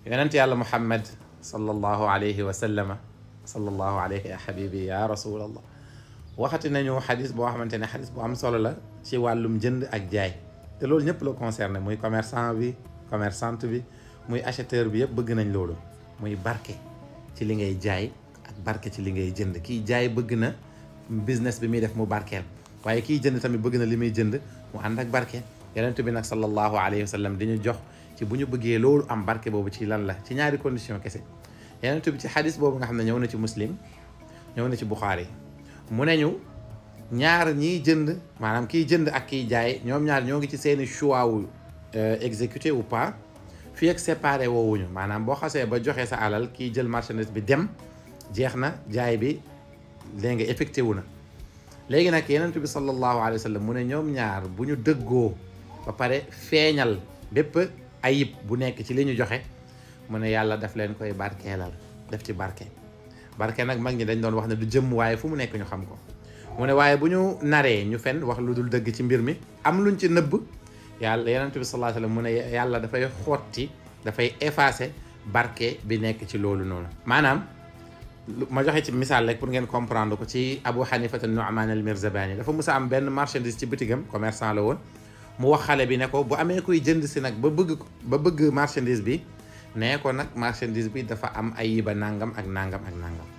yonent yàlla muhammad sallallahu alayhi wa sallama sallallahu alayhi ya habibi ya rasulallah waxati nañu xadis boo xamante ne xadis bu am solo la ci wàllum jënd ak jaay te loolu ñëpp la concerné muy commerçant bi commerçante bi muy acheteur bi yëpp bëgg nañ loolu muy barke ci li ngay jaay ak barke ci li ngay jënd kiy jaay bëgg na business bi muy def mu barkeel waaye kiy jënd tamit bëgg na li muy jënd mu ànd ak barke yonent bi nag sallallahu alayhi wa sallam di ñu jox ci bu ñu bëggee loolu am barke boobu ci lan la ci ñaari condition kese yonent bi ci xadis boobu nga xam ne ñëw na ci muslim ñëw na ci buxaari mu ne ñu ñaar ñiy jënd maanaam kiy jënd ak kiy jaay ñoom ñaar ñoo ngi ci seeni choix wu exécuté ou pas fii ak séparé woowuñu maanaam boo xasee ba joxe sa alal kiy jël marchandise bi dem jeex na jaay bi léegi nga effecté wu na léegi nag yonent bi sallallahu alayhi wa sallam mu ne ñoom ñaar bu ñu dëggoo ba pare feeñal bépp ayib bu nekk ci li ñu joxe mu ne yàlla daf leen koy barkeelal def ci barke nag mag ñi dañ doon wax ne du jëmm waaye fu mu nekk ñu xam ko mu ne waaye bu ñu naree ñu fen wax lu dul dëgg ci mbir mi am luñ ci nëbb yàlla yonent bi sallallahu alayhi wa sallam mu ne yàlla dafay xotti dafay effacer barke bi nekk ci loolu noonu maanaam ma joxe ci misaal rek pour ngeen comprendre ko ci Abu Hanifata Nu'man al-Mirzabani dafa musa am benn marchandise ci bitigam commerçant la woon mu wax xale bi ne ko bu amee kuy jënd si nag ba bëgg marchandise bi nee ko nag marchandise bi dafa am ayiba nangam ak nangam ak nangam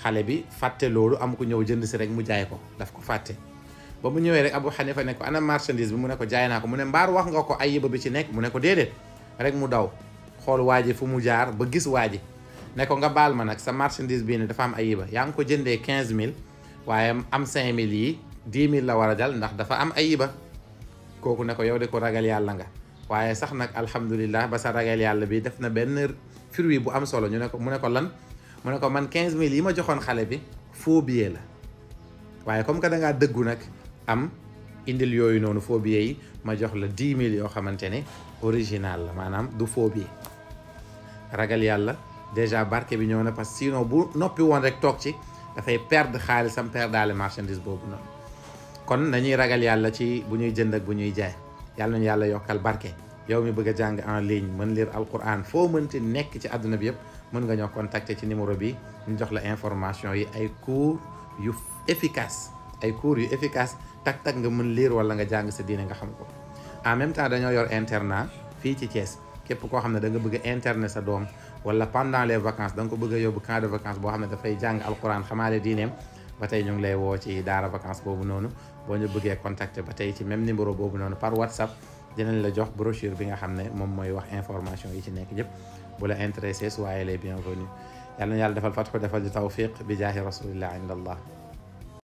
xale bi fàtte loolu am ku ñëw jënd si rek mu jaay ko daf ko fàtte ba mu ñëwee rek Abu Hanifa ne ko ana marchandise bi mu ne ko jaay naa ko mu ne mbaar wax nga ko ayiba bi ci nekk mu ne ko déedéet rek mu daw xool waa ji fu mu jaar ba gis waa ji ne ko nga baal ma nag sa marchandise bii ne dafa am ayiba yaa ngi ko jëndee 15000 waaye am 5000 yi 10000 la war a dal ndax dafa am ayiba kooku ne ko yow de ko ragal yàlla nga waaye sax nag alhamdulillah ba sa ragal yàlla bi def na benn fruit bu am solo ñu ne ko mu ne ko lan mu ne ko man 15000 yi ma joxoon xale bi faux billet la waaye comme que da ngaa dëggu nag am indil yooyu noonu faux billet yi ma jox la 10000 yoo xamante ne original la maanaam du faux billet ragal yàlla déjà barke bi ñëw na parce que sinon bu noppi woon rek toog ci dafay perdre xaalisam perdaale marchandise boobu noonu kon nañuy ragal yàlla ci bu ñuy jënd ak bu ñuy jaay yàlla nañu yàlla yokkal barke yow mi bëgg a jàng en ligne mën lire alquran foo mënti nekk ci àdduna bi yëpp mën nga ñoo contacter ci numéro bi ñu jox la information yi ay cours yu efficace tak nga mën lire wala nga jàng sa diine nga xam ko en même temps dañoo yor internat fii ci Thiès képp koo xam ne da nga bëgg a interner sa doom wala pendant les vacances da nga ko bëgg a yóbbu camp de vacances boo xam ne dafay jàng alquran xamaale diineem ba tey ñu ngi lay woo ci daara vacances boobu noonu boo ñu bëggee contacter ba tey ci même numéro boobu noonu par WhatsApp dinañ la jox brochure bi nga xam ne moom mooy wax information yi ci nekk yëpp bu la intéressé soyez les bienvenus yàlla na yàlla defal fatxu defal ñu tawfiq bi jaahi rasulillah inda allah